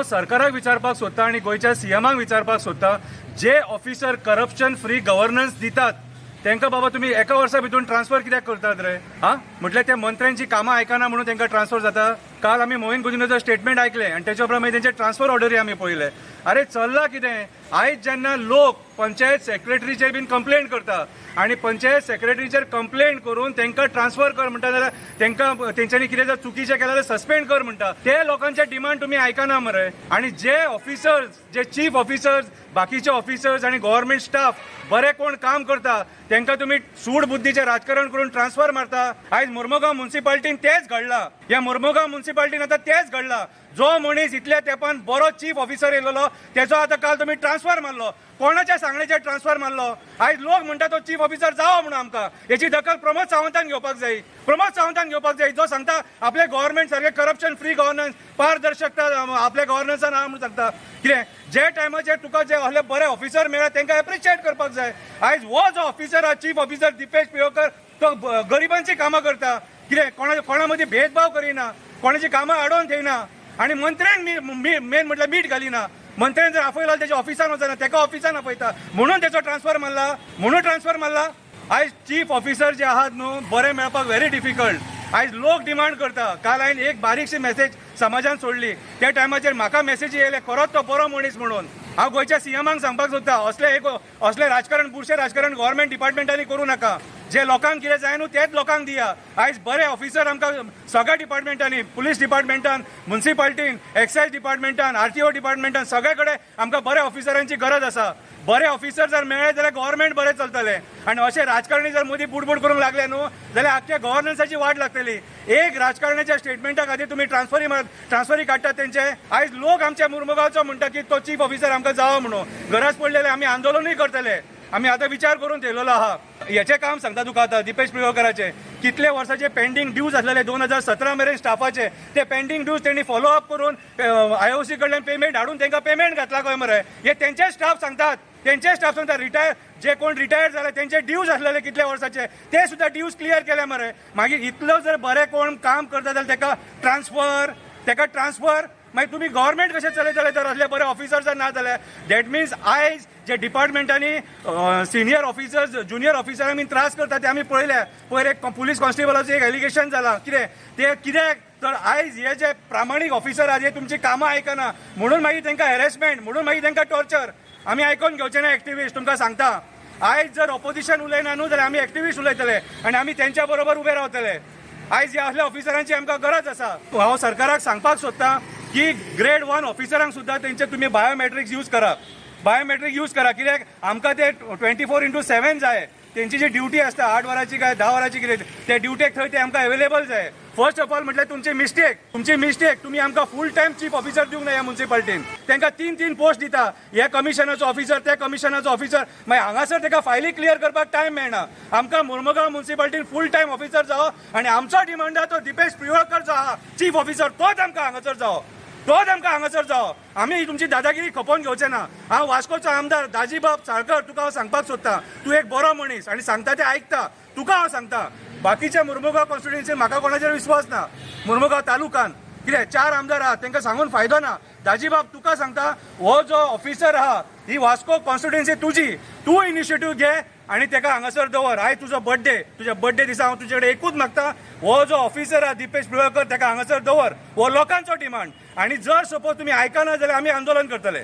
सरकाराक विचारपाक सोदता आनी गोंयच्या सीएमाक विचारपाक सोदता, जे ऑफिसर करप्शन फ्री गव्हर्नन्स दितात तांकां बाबा तुमी एका वर्सा भितून ट्रान्सफर कित्याक करतात रे? हा, म्हटल्यार त्या मंत्र्यांची कामां आयकना म्हणून तांकां ट्रान्सफर जाता. काल आमी मोहीन कुदिन्होचो स्टेटमेंट आयकलें आनी तेच्या उपरांत मागीर तेंचे ट्रान्सफर ऑर्डरी आमी पळयले. अरे, चल्ला कितें? आयज जेन्ना लोक पंचायत सेक्रेटरीचेर बीन कंप्लेन करता आनी पंचायत सेक्रेटरीचेर कंप्लेन करून तांकां ट्रान्सफर कर म्हणटा, जाल्यार तांकां तेंच्यांनी कितें जर चुकीचें केलें जाल्यार सस्पेंड कर म्हणटा, ते लोकांचे डिमांड तुमी आयकना मरे. आनी जे ऑफिसर्स, जे चीफ ऑफिसर्स, बाकीचे ऑफिसर्स आनी गव्हर्मेंट स्टाफ बरे कोण काम करता, तांकां तुमी सूड बुद्धीचें राजकारण करून ट्रान्सफर मारता. आयज मुर्मुगांव मुन्सिपाल्टीन तेच घडलां. ह्या मुर्मुगांव मुन्सिपाल्टीन आतां तेच घडलां. जो मनीस इतल्या तेंपान बरो चीफ ऑफिसर येयलेलो, तेजो आतां काल तुमी ट्रान्सफर मारलो. कोणाच्या सांगण्याचेर ट्रान्सफर मारलो? आयज लोक म्हणटा तो चीफ ऑफिसर जावो म्हणून आमकां. हेची दखल प्रमोद सावंतान घेवपाक जाय, प्रमोद सावंतान घेवपाक जाय, जो सांगता आपले गव्हर्मेंट सारकें करप्शन फ्री गव्हर्नन्स, पारदर्शकता आपल्या गव्हर्नन्सान आहा म्हणून सांगता. कितें जे टायमाचेर तुका जे असले बरे ऑफिसर मेळ्ळा, तांकां एप्रिशिएट करपाक जाय. आयज हो जो ऑफिसर आहा, चीफ ऑफिसर दिपेश पिळवकर, तो गरिबांची कामां करता. कितें कोणा कोणा मदीं भेदभाव करिना, कोणाची कामां आडोवन थेयना आनी मंत्र्यांक मेन म्हटल्यार मीठ घालिना. मंत्र्यान जर आपयला तेच्या ऑफिसान वचना, तेका ऑफिसान आपयता म्हणून तेचो ट्रान्सफर मारला, म्हणून ट्रान्सफर मारला. आयज चीफ ऑफिसर जे आहात न्हू, बरे मेळपाक व्हेरी डिफिकल्ट. आयज लोक डिमांड करता. काल हांवें एक बारीकशी मेसेज समाजान सोडली, त्या टायमाचेर म्हाका मेसेजी येयले, खरोच तो बरो मनीस म्हणून. हांव गोंयच्या सीएमाक सांगपाक सोदता, असले एक असले राजकारण, बुरशें राजकारण गव्हर्मेंट डिपार्टमेंटांनी करूं नाका. जे लोकांक कितें जाय न्हू, तेच लोकांक दिया. आयज बरे ऑफिसर आमकां सगळ्या डिपार्टमेंटांनी, पुलीस डिपार्टमेंटान, मुन्सिपाल्टीन, एक्सायज डिपार्टमेंटान, आरटीओ डिपार्टमेंटान, सगळे कडेन आमकां बऱ्या ऑफिसरांची गरज आसा. बरे ऑफिसर जर मेळ्ळे जाल्यार गव्हर्मेंट बरें चलतलें आनी अशे राजकारणी जर मदीं बुडबुड करूंक लागले न्हू, जाल्यार आख्ख्या गव्हर्नन्साची वाट लागतली. एक राजकारणाच्या स्टेटमेंटा खातीर तुमी ट्रान्सफरी काडटात तेंचे. आयज लोक आमच्या मुर्मुगांवचो म्हणटा की तो चीफ ऑफिसर आमकां जावो म्हणून. गरज पडलेले आमी आंदोलनूय करतले. आमी आतां विचार करून थेयलेलो आहा. हेचें काम सांगता तुका आतां, दिपेश पिळवकराचे कितले वर्साचे पेंडींग ड्यूज आसलेले 2017 मेरेन स्टाफाचे, ते पेंडींग ड्यूज तेणी फॉलो अप करून आयओसी कडल्यान पेमेंट हाडून तांकां पेमेंट घातला खंय मरे. हे तेंचे स्टाफ सांगतात, तेंचे स्टाफ सांगतात. रिटायर जे कोण रिटायर जाले, तेंचे ड्यूज आसलेले कितले वर्साचे, ते सुद्दां ड्यूज क्लियर केले मरे. मागीर इतलो जर बरें कोण काम करता जाल्यार तेका ट्रान्सफर, तेका ट्रान्सफर. मागीर तुमी गव्हर्मेंट कशें चलयतले तर असले बरे ऑफिसर जर ना जाल्यार? That means आयज जे डिपार्टमेंटांनी सिनियर ऑफिसर्स ज्युनियर ऑफिसरांक बीन त्रास करता, ते आमी पळयले. पयर एक पुलीस कॉन्स्टेबलाचो एक एलिगेशन जाला. कितें ते कित्याक तर आयज हे जे प्रामाणीक ऑफिसर आहात, हे तुमची कामां आयकना म्हणून मागीर तांकां हॅरेसमेंट, म्हणून मागीर तांकां टॉर्चर. आमी आयकोन घेवचे ना. एक्टिविस्ट तुमकां सांगता, आयज जर ऑपोजिशन उलयना न्हू, जाल्यार आमी एक्टिविस्ट उलयतले आनी आमी तेंच्या बरोबर उबे रावतले. आयज ह्या असल्या ऑफिसरांची आमकां गरज आसा. हांव सरकाराक सांगपाक सोदता की ग्रेड वन ऑफिसरांक सुद्दां तेंचे तुमी बायोमेट्रिक्स यूज करा, बायोमेट्रीक यूज करा. कित्याक आमकां ते 24x7 जाय. तेंची जी ड्युटी आसता, 8 वरांची काय 10 वरांची कितें, त्या ड्युटेक थंय ते आमकां अवेलेबल जाय. फर्स्ट ऑफ ऑल म्हटल्यार तुमची मिस्टेक, तुमची मिस्टेक, तुमी आमकां फूल टायम चीफ ऑफिसर दिवंक ना. ह्या मुन्सिपाल्टीन तांकां तीन तीन पोस्ट दिता, ह्या कमिशनाचो ऑफिसर, त्या कमिशनाचो ऑफिसर. मागीर हांगासर ताका फायली क्लियर करपाक टायम मेळना. आमकां मुर्मुगांव मुन्सिपाल्टीन फूल टायम ऑफिसर जावो आनी आमचो डिमांड आहा, तो दिपेश प्रियोळकर जो आहा चीफ ऑफिसर, तोच आमकां हांगासर जावो, तोच आमकां हांगासर जावो. आमी तुमची दादागिरी खपोवन घेवचे ना. हांव वास्कोचो आमदार दाजीबाब साळकर, तुका हांव सांगपाक सोदता, तूं एक बरो मनीस आनी सांगता ते आयकता. तुका हांव सांगता, बाकीच्या मुर्मुगांव कॉन्स्टिट्युएन्सीन म्हाका कोणाचेर विश्वास ना. मुर्मुगांव तालुकान कितें चार आमदार आहात, तांकां सांगून फायदो ना. दाजीबाब, तुका सांगता, हो जो ऑफिसर आहा, ही वास्को कॉन्स्टिट्युएन्सी तुजी, तूं इनिशिएटीव घे आनी ताका हांगासर दवर. आयज तुजो बर्थडे, तुज्या बर्थडे दिसा हांव तुजे कडेन एकूच मागता, हो जो ऑफिसर आहा दिपेश पिळवकर, ताका हांगासर दवर. हो लोकांचो डिमांड आनी जर सपोज तुमी आयकना जाल्यार आमी आंदोलन करतले.